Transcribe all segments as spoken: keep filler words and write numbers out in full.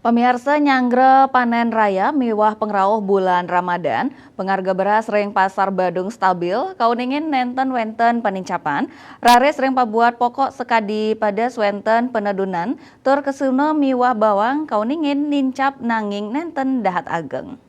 Pamiarsa, nyanggra panen raya miwah pangrauh bulan Ramadan, pangarga beras ring Pasar Badung stabil, kauningin nenten wenten panincapan, raris ring pabuat pokok sakadi pedes wenten panedunan, tur kesuna miwah bawang kauningin nincap nanging nenten dahat ageng.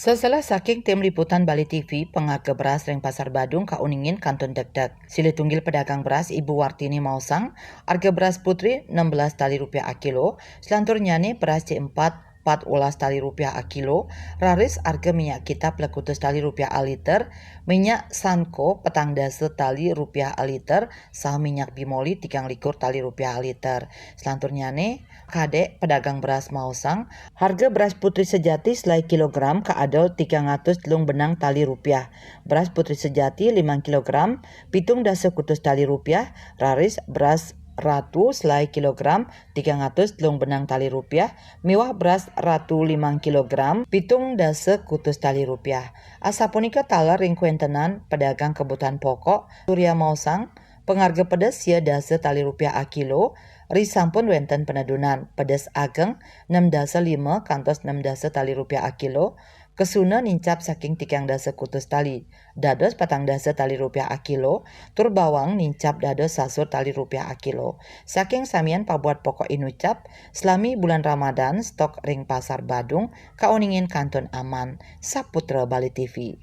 Seselah saking tim liputan Bali T V, pangarga beras ring Pasar Badung kauningin kantun degdeg. Silih tunggil pedagang beras Ibu Wartini maosang, arga beras putri enam belas tali rupiah akilo, selanturnyané beras C empat empat welas tali rupiah akilo, raris arga minyak kitab lekutus tali rupiah aliter, minyak Sanko petang dasa tali rupiah aliter, saha minyak bimoli tigang likur tali rupiah aliter. Selanturnyané, kadek pedagang beras maosang, harga beras putri sejati selai kilogram kaadol tigang atus telung benang tali rupiah, beras putri sejati limang kilogram pitung dasa kutus tali rupiah, raris beras Ratu selai kilogram tigang atus telung benang tali rupiah, miwah beras Ratu limang kilogram pitung dasa kutus tali rupiah. Asapunika taler ring kwentenan pedagang kebutuhan pokok, Surya maosang, pangarga pedes sia dasa tali rupiah akilo, ri sampun wenten penedunan, pedes ageng enam dasa lima kantos enam dasa tali rupiah akilo, kesuna nincap saking tigang dasa kutus tali, dados patang dasa tali rupiah akilo, tur bawang nincap dados sasur tali rupiah akilo. Saking samian pabuat pokok inucap, selami bulan Ramadan, stok ring Pasar Badung kauningin kantun aman. Saputra Bali T V.